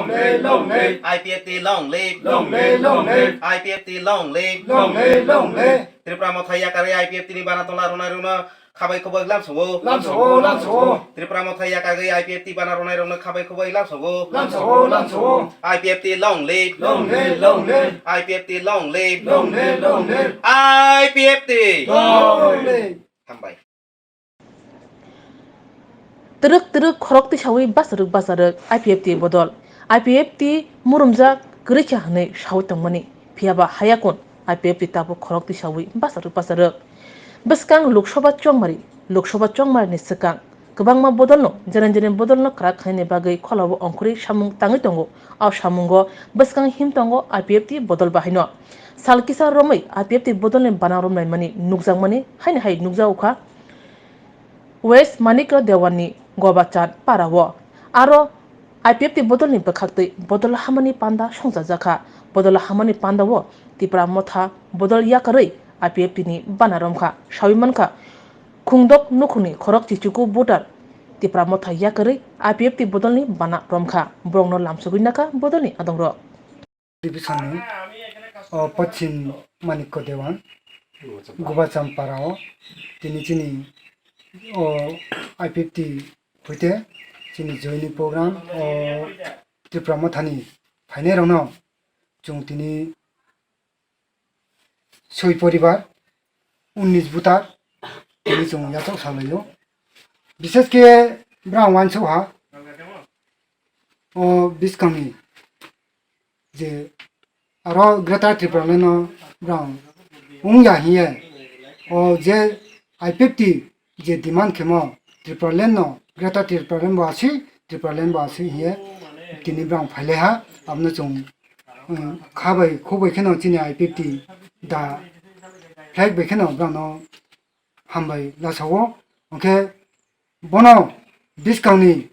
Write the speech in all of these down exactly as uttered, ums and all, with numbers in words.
Long live, long live. I P F T long live. Long live, long live. I P F T long live. Long live, long live. Tripura Motha yakarwi I P F T ni bana tola rwnai rwno khabai khoboi lamsongo. Lamsongo, lamsongo. Tripura Motha yakarwi I P F T bana rwnai rwno khabai khoboi lamsongo. Lamsongo, lamsongo. I P F T long live. Long live, long live. I P F T long live. Long live, long live. I P F T. Long live. Hambai. Twrwk twrwk khorok tisawi bacharwk bacharwk I P F T bodol. I P F T murumjak kwrwi kha hwnwi sawi tongmani, phiyaba hayakun I P F T tabuk khorok tisawi bacharwk bacharwk. Bwskang Lok Sabha chongmari, Lok Sabha chongmarini swkang kwbangma bodolno, jeren jeren bodolno kwrak khlaina bagwi kholao ongkhorwi samung tangwi tongo. O samungo bwskang him tongo I P F T bodol bahaino. Sal kisa romwi I P F T bodolni bana romlaimani nukjakmani haino hai nukjago kha. West Manikya Dewanni Gobachan parao aro I P F T bodolni bwkhaktwi bodol hamani panda songchajakha. Bodol hamani pandao Tipra Motha bodol yakarwi I P F T ni bana romkha. Sawi mankha, khungdok nukhungni khorok chichuku voter Tipra Motha yakarwi I P F T bodolni bana romkha. Borokno lamsogwi nakha bodolni adongrok. Division ni, o, Pachim Manikya Dewan, Gubacham para o, tini chini, o, I P F T hoite chini joining program, o, Tipra Mothani phainai rokno chwng tini soi poribar, unnish voter, tini chwng yachak salaio. Bishesh khe brang wansuk ha, o, bwskangni je aro Greater Tipraland no brang wngya hiye, o je I P F T je demand khemo Tipraland no, Greater Tipraland bo asi, Tipraland bo asi hiye tini brang phailaiha, abno chwng, um, kha bai khuk bai kheno chini I P F T da flag bai kheno brang no hambai lasao. Hwnkhe bono bwskangni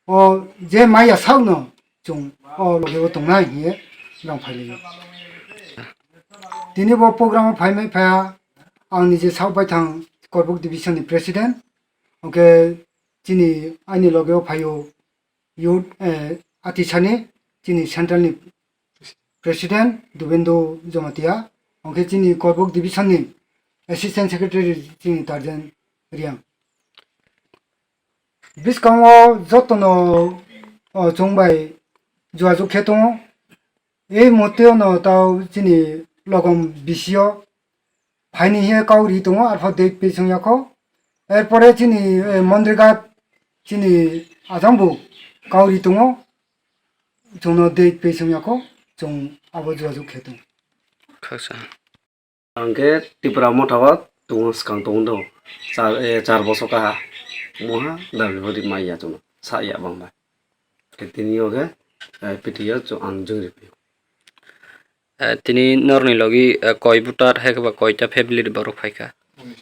o je maya sakno chwng o logeo tongnai hiye rang phailai. Tini bo program o phaimai phaiya ang nije sak baithang Korbuk division ni president, hwnkhe chini aini logeo phaio youth, eh, atisani chini central ni president Dubendra Jamatia, hwnkhe chini Korbuk division ni assistant secretary chini Tarjan Riang. Bwskango jotono, o, chwng bai jogajog khe tongo. Ei muhurte no tao chini logom bisio phaini hiye kau ri tongo, arpho date pay song yakho. Erpore chini, eh, Mondrigat chini ajang bo kau ri tongo. Chwngno date pay song yakho, chwng abo jogajog khe tongo. Khaksa. Ang khe Tipra Motha o tongo, swkang tongo do. Char, eh, char bosor kaha. Moha dabi bodi maya chwngno. Sa ya bang bai. Khe tini o khe, eh, P T O chwng ang jwng ri phi. Eh, tini norni logi, eh, koi voter hai khe ba koita family ni borok phai kha?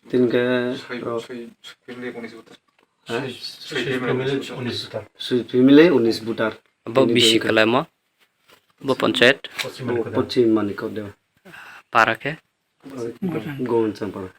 Tini khe, soi, oh, soi, soi family unis voter. Ha? Soi, soi family unis voter. Soi family unis voter. Abo tini bisi khe kalaimo? Bo panchayat? Pachim Manikya Dewan. Para khe? Govind Champara.